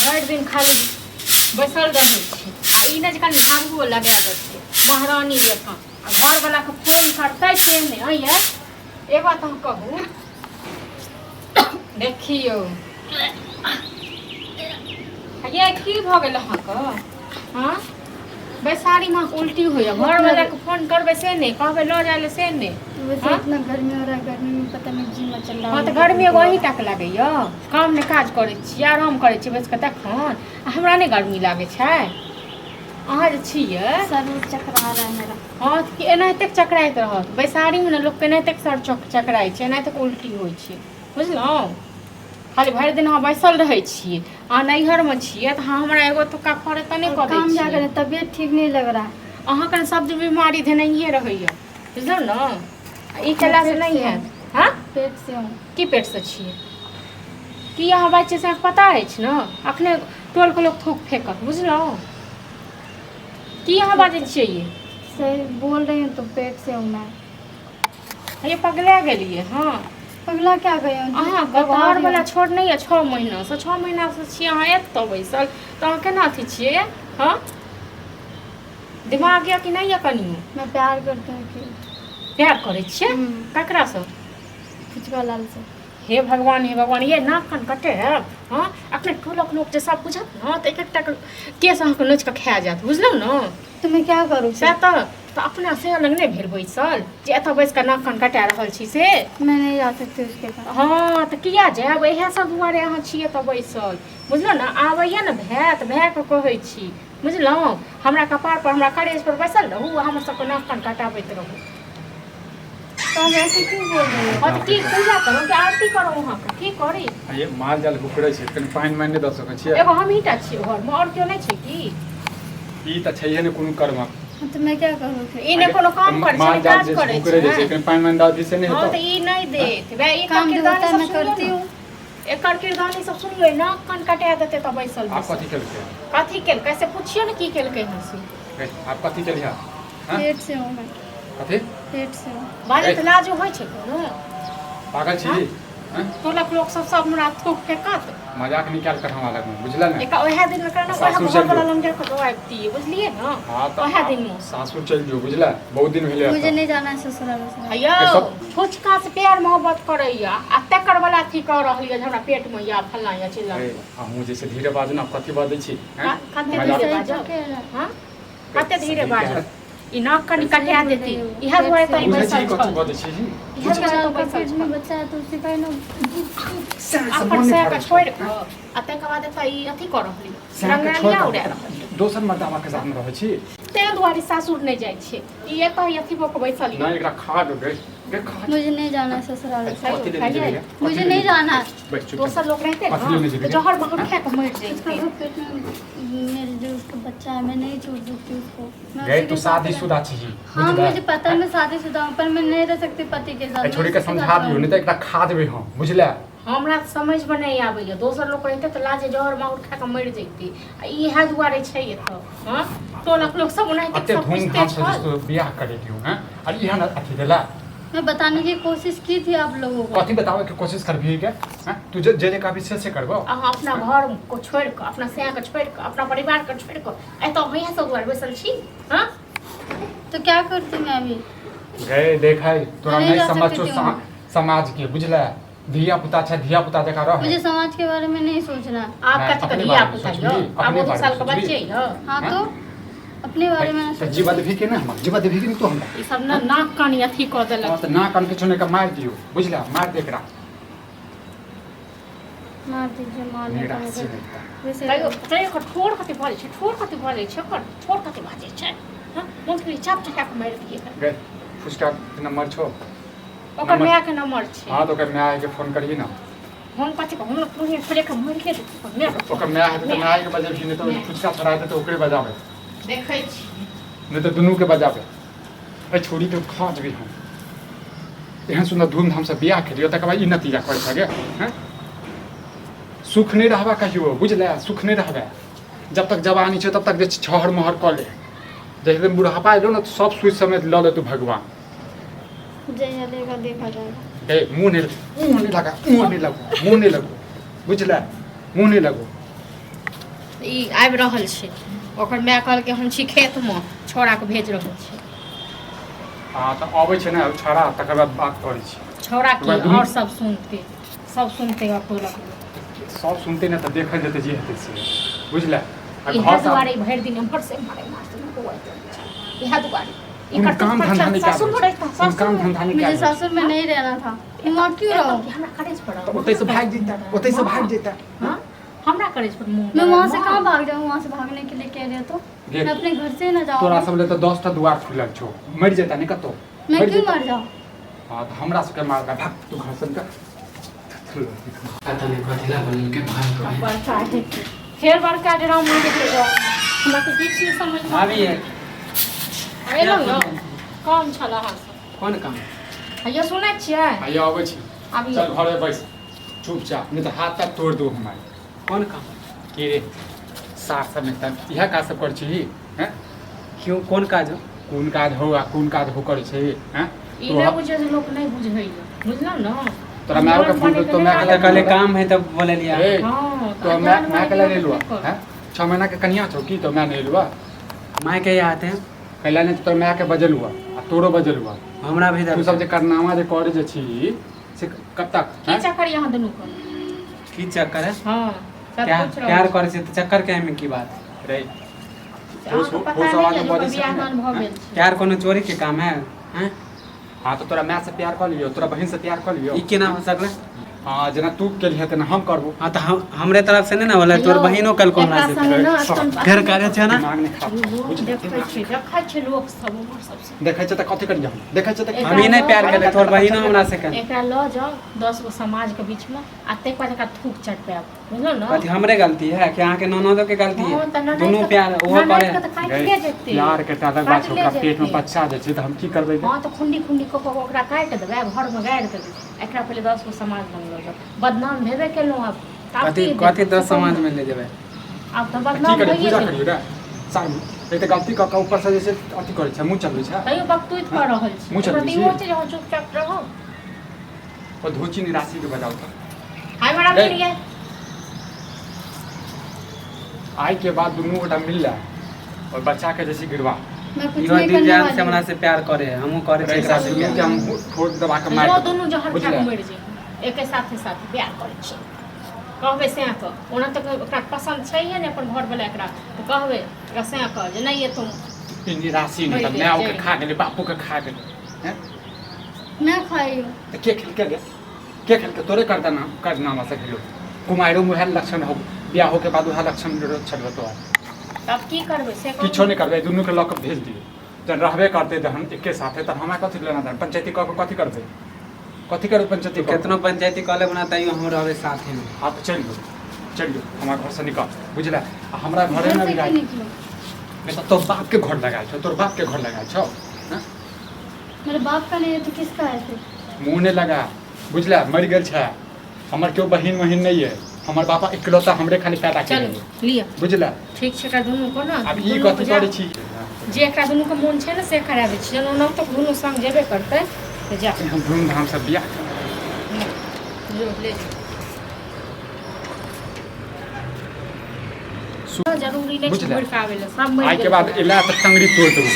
भरि दिन खाली बैसल रहै छी आ ई नहि जे कनि झाड़ूओ लगा दै छै महारानी जकाँ। आ घरवलाके फोन करतै से नहि। अँ यै, एक बात हम कहू, देखियौ ये की भऽ गेल अहाँके? हँ, बैसारीमे अहाँके उल्टी होइए, घरवलाके फोन करबै से नहि, कहबै लऽ जाइ लए से नहि। वैसे हाँ? इतना गर्मी हो रहा है, गर्मी में पता नहीं जी मचल रहा हँ है। तऽ गर्मी एगो अहीं टाके लागैए? काम नहि काज करै छी, आराम करै छी बैस कऽ तखन, आ हमरा नहि गर्मी लागै छै? अहाँ जे छियै। सर चकरा रहा है मेरा। हँ तऽ कि एनाहिते चकराइत रहत? बैसारीमे ने लोकके एनाहिते सर चकराइ छै, एनाहिते उल्टी होइ छै, बुझलहुँ? खाली भरि दिन अहाँ बैसल रहै छियै। अहाँ नैहरमे छियै तऽ अहाँ हमरा एगो तुक्का खड़े तऽ नहि और कऽ दै काम क्या छियै। करें, तबीयत ठीक नहीं लग रहा है। अहाँके ने सब बीमारी धेनैहे रहैए, बुझलहुँ ने? आ ई केलासँ नहि हैत। हँ, पेट से हूँ। की पेटसँ छियै? की अहाँ बाजै छियै से अहाँके पता अछि ने? अखने टोलके लोक थूक फेकत, बुझलहुँ? की अहाँ बाजै छियै ये? सही बोल रही हूँ तो, पेट से हूँ मैं। ये पगला गेलियै? हँ। पगला क्या गई हूँ? अहाँके बता रही घरवला हूँ। छोड़ नहि यऽ 6 महीनासँ, 6 महीनासँ छियै अहाँ एतऽ बैसल, तऽ अहाँ केना अथी छियै? हँ, दिमाग यऽ कि नहि यऽ कनियो? मैं प्यार करती हूँ कि प्यार करै छियै? ककरासँ? फुचका लाल से। हे भगवान, हे भगवान! ये नाक कान कटे है? हँ, अखने टोलक लोक जे सब बुझत ने तऽ एक एकटा केस अहाँके नोचि कऽ खा जायत, बुझलहुँ ने? तो मैं क्या करूँ सएह फिर? तऽ अपना से अलग नहि भेल बैसल जे एतऽ बैस कऽ नाक कान कटा रहल छी से? मैं नहीं जा सकती उसके पास। हँ तऽ किया जायब? इएह सब दुआरे अहाँ छियै तऽ बैसल, बुझलहुँ ने? आबैया ने भाय तऽ भायके कहै छी, बुझलहुँ? हमरा कपार पर, हमरा करेज पर बैसल रहू आ हमर सबके नाक कान कटाबैत रहू। तो हम ऐसे क्यों बोल रही हो? हँ तऽ की पूजा करू कि आरती करू अहाँके? की करी? आ ये माल जाल हुकरै छै, कनि पानि मानि नहि दऽ सकै छियै? एगो हमही टा छियै घरमे, आओर केओ नहि छै की? ई तऽ छैहे ने कोनो कर्मक। हाँ, तो मैं क्या करूँ फिर? ई नहि कोनो काम करै छै, माल नहि जाल काज जे करै हुकरै जे छै, छै। कनि पानि मानि दऽ से नहि हँ हेतौ? तऽ ई नहि देत वएह ई काम जो होता किरदानी है सब मैं सुनियौ करती ने। हूँ। एकर किरदानी सब सुनियौ, नाक कान कटा देतै तऽ बैसल आब बैसल। कथी केलकै? कथी केलकै से पुछियौ ने, की केलकै हन से। गै, आब कथी केलिह? हँ? पेट से हूँ मैं। कथी? पेट से हूँ। बाजैत लाज होइ छै कोनो? पागल छी? हँ? टोलक लोक सब सब हमरा थूक फेकत। मजाक निकाल कर हमरा लगमे, बुझल ने? एक ओएह दिन मे करना ओएह सासुर घर चलि वाला जो। लग जाके दवाइ दियै, बुझलियै ने? हाँ तऽ ओएह आब दिन मे सासुर चलि जो, बुझल? बहुत दिन भेलै मुझे एतऽ। नहीं जाना है ससुराल वसुराल। यौ ए सब छोटका से प्यार मोहब्बत करैया आ तकर वाला अथी कऽ रहल यऽ जे हमरा पेट मे या फल्लाँ या चिल्लाँ। ए, अहूँ जैसे धीरे बाजू ने, कथी बाजै छी? हैं? कते मजाक धीरे सही बाजब? तो कह रहा है। हँ, कते धीरे सही बाजब? कह ई नाक कनि कटा सही देती। बोल रही हो। इएह दुआरे तऽ ई बुझै बैसल छी कथी छल। बजै छी? इएह दुआरे फुचका तऽ का बैसल पेट में छल। बच्चा है तो उसी का ही ना। अपन सएह के छोड़ि कऽ आ तकर बाद एतऽ ई अथी कऽ रहल यऽ, रंगरलिया उड़ा रहल यऽ। दोसर मर्दाबा के साथ में रहै छी। ताहि दुआरे सासुर नहि जाइ छै। ई एतऽ अथी भऽ कऽ बैसल यऽ। नहि, एकरा खा दो गे, गे खा। मुझे नहीं जाना है ससुराल। कथी लेने जेबै गे? मुझे कथी नहीं लेने जाना है। बैठ चुप। दोसर लोक रहते कथी लेने ने जेबै तऽ गे? जहर माहुर खा कऽ मरि उसका जैते। तो पेट में मेरे जो उसका बच्चा है, मैं नहीं छोड़ सकती उसको। मैं गे उसी तू के साथ शादीशुदा छी। हाँ, बुझले? मुझे पता है मैं शादीशुदा हूँ, पर मैं नहीं रह सकती पति के साथ। एहि मैं छोरी के उसी के समझा साथ दियौ, रहूंगी। नहि तऽ एकरा खा देबै हम, बुझले? हमरा तऽ समझमे नहि आबैए। दोसर लोक रहितै तऽ लाजे जहर माहुर खा कऽ मरि जैतै आ इएह दुआरे छै एतऽ। हँ, टोलक लोक सब ओनाहिते अते सब बुझिते धूमधाम से छल। जिसको बियाह करेलियौ हैं और इहा न अथी देला। मैं बताने की कोशिश की थी आप लोगों को। कथी बतावे के कोशिश करबही के? हैं? तू जे जे जे कहबी से से करबो। अहाँ अपना घर को छोड़ि कऽ, अपना सैयाके छोड़ि कऽ, अपना परिवारके छोड़ि कऽ एतऽ अहीँ सब दुआरे बैसल छी? हँ। तो क्या करती मैं अभी? गए देखै तोरा नहीं नहीं जा समझ सकती छौ हूँ। समाज के, बुझले? धिया पुता छै, धिया पुता जकाँ रह। मुझे समाज के बारे में नहीं सोचना। आब नहीं, कथी अपने धिया बारे में पुता सोचबही, यौ? आब अपने ओ 2 बारे में साल के सोचबही। बच्चे यौ। हाँ, हैं? तो अपने बारे में तऽ जीवा देबही के ना हमरा? जीवा देबही के नहीं तू हमरा? ई सब ने नाक कान अथी कऽ देलक। हाँ, तऽ नाक कान किछु नहि के मारि दियौ, बुझले? मारि दे एकरा। मार दीजिए, मारने का निराश मुझे नहि। वैसे तैयो तैयो ओकर ठोर कते भऽ जाइ छै, ठोर कते भऽ जाइ छै, ओकर ठोर कते भऽ जाइ छै। हँ, मोन करी चाप चटा कऽ मारि दियै। गए फुचका के नंबर छौ? ओकर नंबर- मायके नंबर छै। हाँ, तऽ ओकर माय के फोन करही ना। हम कथी कहू? हम पूरे छोड़े के मरि गेल माय। ओकर माय हेतै तऽ माय के बजेबही, नहि तऽ फुचका छोड़ा देतै, ओकरे बजाबै। देखै छी। नहि तऽ दुनू के बजाबै। एहि छोरी के खा जेबै हम। एहन सुन्दर धूमधामसँ बियाह केलियौ, तकर बाद ई नतीजा करै छगे? हैं, सुख नहि रहबा कहियो, बुझले? सुख नहि रहबे। जब तक जवानी छै तब तक जे छहर महर कऽ ले। जहि दिन बुढ़ापा एलो ने तऽ सब सोचि समझ लऽ लेतौ भगवान। जहिया लेगा देखा जाएगा। ए, मुँह नहि, मुँह नहि लगा, मुँह नहि लगो, मुँह नहि लगो, बुझले? मुँह नहि लगो। ई आबि रहल छै। ओकर माय कहलकै हम छी खेतमे, छौड़ाके भेज रहल छी। हँ तऽ अबै छै ने छौड़ा, तकर बाद बात करै छी। छौड़ा की ओकरा दुनू आओर सब सुनतै, सब सुनतै आओर टोलक लोक। सब सुनते ने तऽ देखल जेतै जे हेतै से, बुझले? आ इएह घर से दुआरे ई भरि दिन एम्हर से एम्हर, एम्हर से एम्हर बौआइत रहै छै। इएह दुआरे ई कोनो करतै काम तऽ धंधा नहि कए सासुर रहल रहै छै, कोनो काम सासुर धंधा नहि कए मुझे रहल छै। ससुर में नहीं रहना था, वहाँ क्यों रहूँ? हमरा करेज पर तऽ ओतहिसँ भागि जैता, ओतहिसँ भागि जैता। हँ, हमरा करेज पर मुँह। मैं वहाँ से कहाँ भाग जाऊँ? वहाँ से भागने के लिए कह रहे हो तो गे, मैं अपने घर से ही ना तोरा जाऊँ। सब ले तऽ 10टा दुआर खुलल छौ, मरि जेता नहि कतौ? मैं मरि क्यों जेता। मर जाऊँ? हँ तऽ हमरा सबके मारता। भाग तू घर से, निकल। पता नहीं कथी ला बोलल के भाई को। बड़का है फेर, बड़का ड्रामा देखियौ। हमरा तऽ किछु नहि समझ मे भाभी है। एलहुँ ने, काम छल अहाँसँ। कोन काम? हैया, सुनै छियै? आइयो अबै छी। आबियौ। चल घरे बैस चुपचाप, नहि तऽ हाथ पैर तोड़ि दू हमार। कोन काम? के रे सार सब में तब इएह काज सब करै छी हैं? क्यों, कोन काज हो? कोन काज हो आ कोन काज हो करै छै हैं? ई नहि बुझै जे लोक नहि बुझैया, बुझलहुँ ने? तोरा मायके फोन कर, तो मायके तऽ कहले काम है तब बोललियै। ए, हँ। तो माय मायके लए नहि एलुआ हैं? 6 महीना के कनिया छौ की, तो माय नहि एलुआ? माय के आते हैं। कैला नहि? तोरा मायके बजलुआ आ तोरो बजलुआ। हमरा भी तू सब जे करनामा जे करै जे छी से कब तक की हैं? चक्कर यहाँ दुनू के? की चक्कर है? हँ, सब प्यार पूछ रहल प्यार छी। करै छै तऽ चक्कर के एहिमे की बात? रे, अहाँके होश पता होश नहि आवाज यऽ में लोकके बजै छै बियाह ने? दान भऽ गेल छै। प्यार कोनो चोरी के काम है हैं? हँ तऽ तोरा माय से प्यार कऽ लियौ, तोरा बहिन से प्यार कऽ लियौ। ई केना हो सकलै? हँ, जेना तू केलिहे तेना हम करबो। हँ तऽ हम हमरे तरफ से नहि ने होलै, तोर यौ, बहिनो कलको हमरा एकरा से। संगे ने अपन फेर करे छै ने। दिमाग नहि खराब कर, बुझलियै? देखै छै, देखै छै लोक सब उम्हर सबसँ। देखै छै तऽ कथी करियै हम? देखै छै तऽ हम ई नहि प्यार केले, तोर बहिनो हमरा से कल। एकरा लऽ जाउ 10 गो समाजके बीचमे आ ताहिके बाद एकरा थूक चटपायब, बुझलहुँ ने? कथी हमरे गलती है कि अहाँके ननदो के गलती हँ है? तऽ ननैद दुनू के प्यार ओहो ननैद करे। के तऽ काटिले जेतै। प्यार के टा अलग बात छै, काटले ओकरा पेट में जेतै। बच्चा जे छै तऽ हम की करबै गे? हँ तऽ खुंडी खुंडी कऽ कऽ ओकरा काटि देबै आ घरमे गाड़ि देबै। एकरा पहिले 10 गो समाज लग लऽ जाउ। बदनाम भेबे केलहुँ आब तऽ आब कथी की कथी देबै? 10 समाज में ले जेबै? आब तऽ तऽ की बदनाम करियै? भइए पूजा गेल। करियै रे सार, एक तऽ गलती कऽ कऽ ऊपर से जे छै अथी करै छै, मुँह चलबै छै। तैयो बकतूत कऽ रहल छी। मुँह एकरा चलबै तऽ छी। इहो छै जे अहाँ चुपचाप रहू। ओ धोची निराशी के बजाउ तऽ। हाय मरा रे। मिल गेल। आइ के बाद दुनू गोटा मिलला और बच्चा के जैसे गिरवा मैं कुछ इहो नहीं दिल करने जान से वाली हमरा हूँ। से प्यार करे है, हमहूँ करे छी एकरा एकरा से दुनू के प्यार। हम ठोक दबा के मारि यो देबौ। दुनू जहर खा बुझले? कऽ मरि जेबै एके साथे साथे। प्यार करै छी कहबै सएह कऽ, ओना तऽ ओकरा पसन्द छैहे ने अपन घरवला एकरा, तऽ कहबै एकरा सएह कह जे नहि एतौ। ई निराशी नहि तऽ मरि माय ओके गेल। खा गेलै, बापो के खा गेलै हैं? मैं खाई हूँ। तऽ के खेलकै गे? के खेलकै? तोरे करता नाम करनामा से खेलो। कुमारियो में उएह लक्षण हो, बियाहो के बाद उएह लक्षण रहतो। तब की करबै से कहू। किछो नहि करबै, दुनू के लऽ कऽ भेज दियौ। जब रहबे करतै तहन एके साथे, तहन हमरा कथी लेना देना? पंचायती कऽ कऽ कथी करबै? कथी करबै पंचायती कऽ कऽ? केतनो पंचायती कऽ लेब ना, तैयो हम रहबै साथे में। हाँ तऽ चलि जो, चलि जो, हमरा घरसँ निकल, बुझले? आ हमरा घरे घर मे से भी क्यों राख निकलूं? नहि तऽ तोर बाप के घर लगायल छौ, तोर बाप के घर लगायल छौ हँ? मेरे बाप का नहीं है तो किसका है फिर? मुँह नहि लगा, बुझले? मरि गेल छै। हमर केओ बहिन वहिन नहि अइ, हमर बापा इकलौता हमरे खाली पैदा चलू केने, लिअ। बुझले? ठीक छै, एकरा दुनू को ने आब ई दुनू कथी को जा- करै छी? जे एकरा दुनूके मोन छै ने से करा दै छी। जहन ओना तऽ दुनू संग जेबे करतै तऽ जा। हम धूमधामसँ बियाह जो ले जो। जरूरी नहि छै बुझले? घुरि कऽ आबै लए, सब मरि आइके गेल बाद छै। एला तऽ टंगरी तोड़ि देबौ।